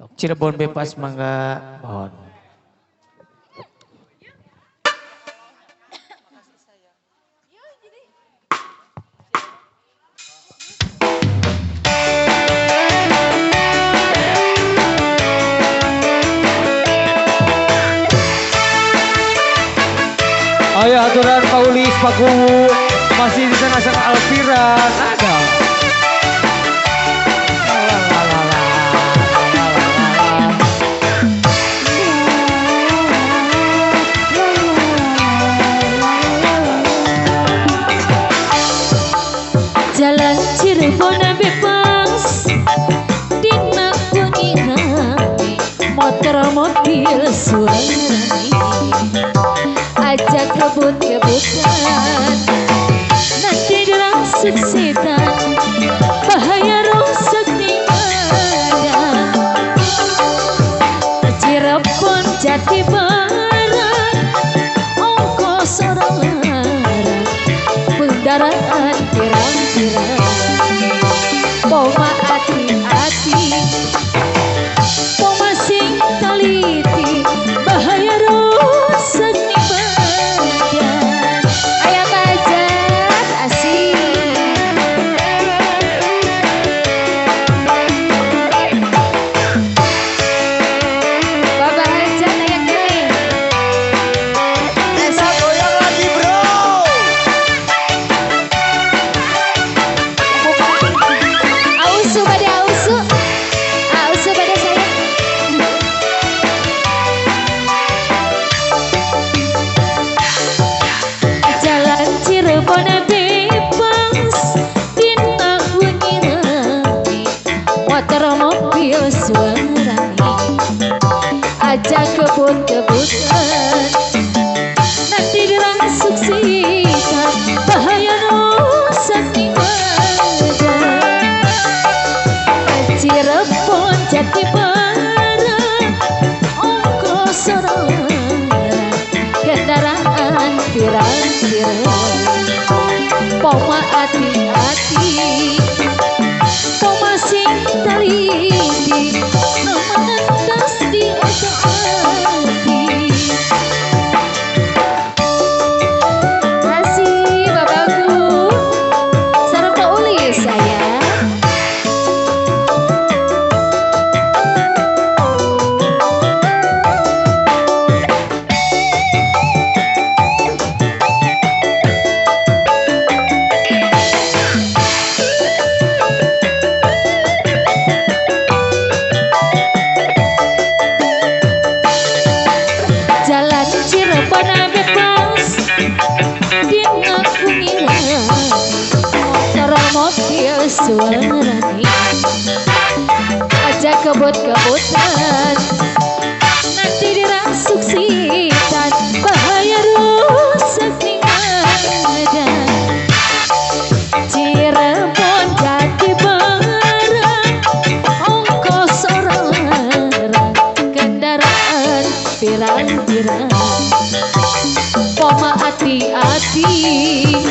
Cirebon bebas mangga mohon. Ayo aturan Paulis Pakuwu masih di sana sang Alvira ada. Jalan Cirebon bebas dina wengi motor mobil suarane ajak kebut-kebutan nanti dirasuk setan bahaya rusak di badan. Cirebon Jati Barat ongkos orang larang kendaraan pirang-pirang poma hati-hati poma sing taliti bahaya rusak di badan. Ayah pajak asik Bapak Hajat ayah kene bisa goyang lagi bro. Ausu pada ausu, ausu pada saya. Jalan Cirebon bebas dina wengi rame motor mobil suarane ajak kebut-kebutan nanti dirasuk setan bahaya rusak di badan. Cirebon Jati Barat ongkos orang kendaraan pirang-pirang poma hati-hati poma sing teliti nama ngentas di otak-ati. Kasih bapakku sareng Pak Ulis saya. Jalan Cirebon bebas dina wengi motor mobil suarane ajak kebut-kebutan nanti dirasuk setan bahaya rusak di badan. Cirebon Jati Barat ongkos orang larang kendaraan pirang-pirang poma hati-hati.